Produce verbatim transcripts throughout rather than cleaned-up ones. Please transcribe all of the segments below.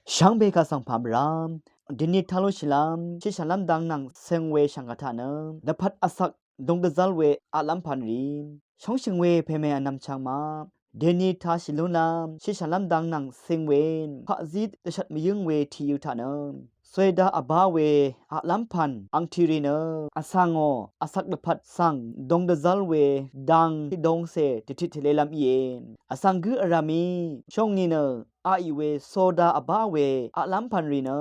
Shvngbe kaq svng pà mvrá deni taq lúnshìlv́m shiqshànlv́m dang nvng cēng we shv̀ng kaq taq nø dvpvt vsak dōng dvzv́l we aqlv́m pv̀n rì shóngshø̀ng we pèmè vnvm chvng maq deni taq shì lúnlv́m shiqshànlv́m dang nvng cēng we paqzí dvshvt mvyǿng we tiqyø̄ taq nø Soeda vbá we aqlv́m pv̀n angtì rì nø vsv̀ngò vsak dvpvt svng dōng dvzv́l we dang tiqdōngcè dvtit tvlelv́m íe. Vsv̀ng gǿ vrv̀mí shòngì nø aqì we Soeda vbá we aqlv́m pv̀n rì nø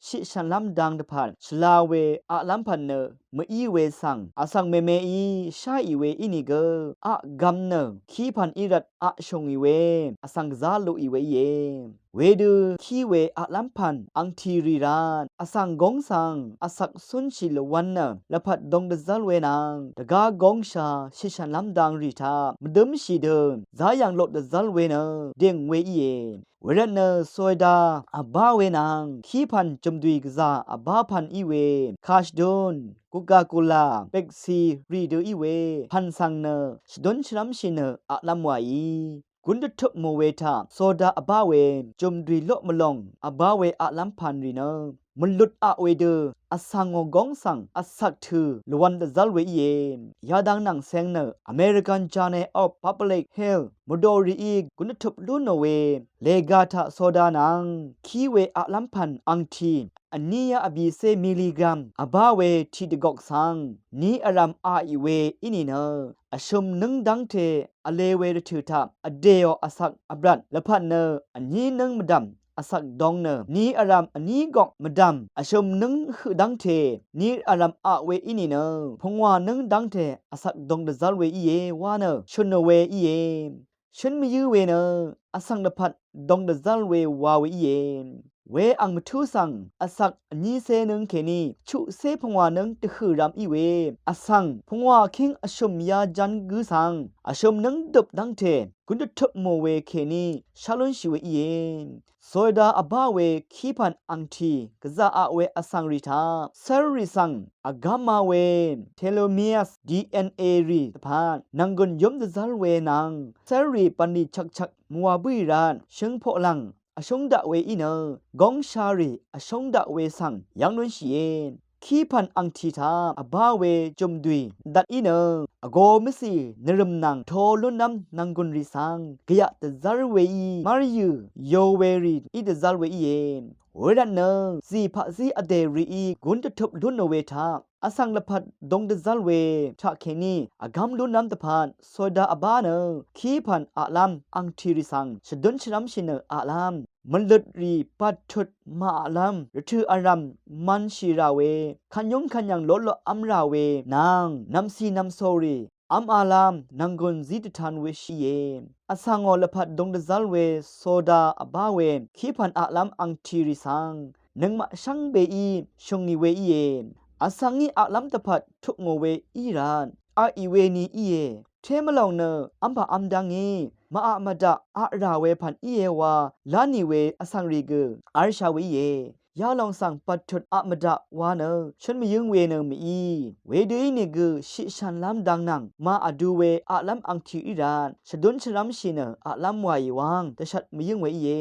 shiqshànlv́m dang dvpvt shvla we aqlv́m pv̀n nø mví we svng vsv̀ng mèmeí sháì we ínìgø aqgvm nø kí pv̀n í rvt aqshòngì we vsv̀ng gvzá luqì we íe. Wedø kí we aqlv́m pv̀n angtì rì rvt vsv̀ng góng svng vsak cúnshì lvwv̄n nø lvpat dōng dvzv́l we nvng dvgá góngsha shiqshànlv́m dang rì taq mvdǿmshì dø záyv̀ng lot dvzv́l we nø dèng we íe. Wervtnø Soeda vbá we nvng kí pv̀n jø̀mdwì gvzà vbá pv̀n í we Kashdun, Coca-Cola, Pepsi rì dø í we pv̀n svng nø shvdún shvrv́mshì nø aqlv́m wàí. Gún dvtøp mò we taq Soeda vbá we jø̀mdwì loq mvlòng vbá we aqlv́m pv̀n rì nø mvlut aq we dø vsv̀ngò góng svng vsak tø̀ lvwv̄n dvzv́l we íe. Yadang nvng cēng nø American Journal of Public Health mvdò rìí gún dvtøp lú nò we lèga taq Soeda nvng kí we aqlv́m pv̀n angtì vní yá vbìcé miligram vbá we tiqdvgok svng ní vrv̀m aqì we í nìnø vshø̀m nǿng dv́ngte vle we rvtø̀ taq vdèò vsak vbrat lvpat nø vní nǿng mvdv̀m vsak dong nø ní vrv̀m vní gok mvdv̀m vshø̀m nǿng høq dv́ngte ní vrv̀m aq we í nìnø pungwà nǿng dv́ngte vsak dong dvzv́l we íe wa nø shø̀nò we íe. Shǿn mvyǿ we nø vsv̀ng dvpvt dong dvzv́l we wa we íe. We ang mvtú svng vsak vnícé nǿng kèní chuqcé pungwà nǿng dvhø̀ rv̄m í we vsv̀ng pungwà kíng vshø̀m yá ján gǿ svng vshø̀m nǿng døp dv́ngte gún dvtøp mò we kèní shá lúnshì we íe. Soeda vbá we kí pv̀n angtì gvzà aq we vsv̀ng rì taq cv́rrì svng vgáma we telomeres D N A rì dvpvt nv̀nggùn yǿm dvzv́l we nvng cv́rrì bv̀nlì chvkchvk mvwà bǿì rvt shøngpoq lv̀ng vshúng daq we í nø góngsharì vshúng daq we svng yv́ng lúnshìe. Kí pv̀n angtì taq vbá we jø̀mdwì dvt í nø vgō mvcì nvrø̀m nvng to lúnlv́m nv̀nggùn rì svng gvyaq dvzv́r weí mv́ryø̀ yo we rì í dvzv́r we íe. Wervtnø zì paqzí vdè rìí gún dvtøp lú nò we taq vsv̀ng lvpat dong dvzv́l we taqkèní vgv́m lúnlv́m dvpvt Soeda vbá nø kí pv̀n aqlv́m angtì rì svng shvdún shvrv́mshì nø aqlv́m mvløt rì battut màaqlv́m rvtø̀ vrv̀m manshì rà we kvt yúng kvt yv̀ng lotloq v́m rà we nvng nv̀mcì nv̀mcò rì v́m alv́m nv̀nggùn zí dvtan we shìe. Vsv̀ngò lvpat dong dvzv́l we Soeda vbá we kí pv̀n aqlv́m angtì rì svng nøngmaq shvngbeí shø̀ngì we íe. Vsv̀ngí aqlv́m dvpvt tuq ngò we í rvt aqì we ni íe. Té mvlòng nø v́mpà v́m dv́ngí màaq mvdaq aq rà we pv̀n íe wa lá nì we vsv̀ng rì gø v́lshà we íe. Yalòng svng battut aq mvdaq wa nø shǿn mvyǿng we nø mví. Wedø ínìgø shiqshànlv́m dang nvng màvdu we aqlv́m angtì í rvt shvdún shvrv́mshì nø aqlv́m wàì wv́ng dvshvt mvyǿng we íe.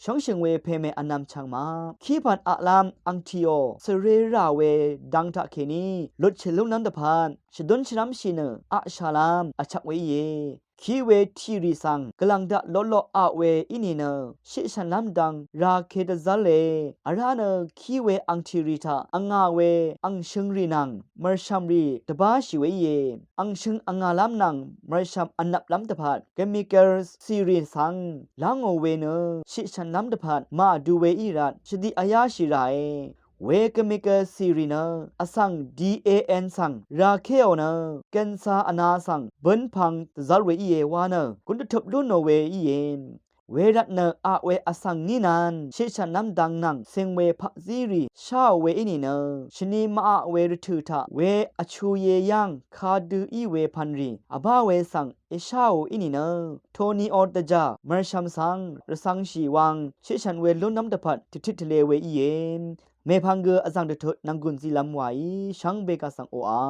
Shóngshø̀ng we pèmè vnvm chv̀ng ma kí pv̀n aqlv́m angtìò svre rà we dang taqkèní lutshì lúnlv́m dvpvt shvdún shvrv́mshì nø aqshàlv́m vchvk we íe. Kí we tìrì svng gvlv̀ng daq lotloq aq we í nìnø shiqshv̀nlv́m dang rake dvzv́le. Vrá nø kí we angtìrì taq vngà we angshøng rì nvng mv̀rshv̀m rì dvbáshì we íe. Angshøng vngàlv́m nvng mv̀rshv̀m vnvplv́m dvpvt chemical cìrì svng lá ngò we nø shiqshv̀nlv́m dvpvt màvdu we í rvt shvdiq vyáshì ràe. We chemical cìrì nø vsv̀ng D A N svng rakéò nø cancer vna svng bǿnpvng dvzv́r we íe wa nø gún dvtøp lú nò we íe. Wervtnø aq we vsv̀ng ngí nvn shiqshv̀nlv́m dang nvng cing we paqzí rì sháò we í nìnø shvni màaq we rvtø̀ taq we vchuye yv́ng kadø í we pv̀n rì vbá we svng èsháò í nìnø toniò dvjà mv̀rshv̀m svng rvcv̄ngshì wvng shiqshv̀n we lúnlv́m dvpvt dvtit tvle we íe. Mèpvng gø vzv̀ng dvtut nv̀nggùn zilv̄m wàí shvngbe kaq svng oqà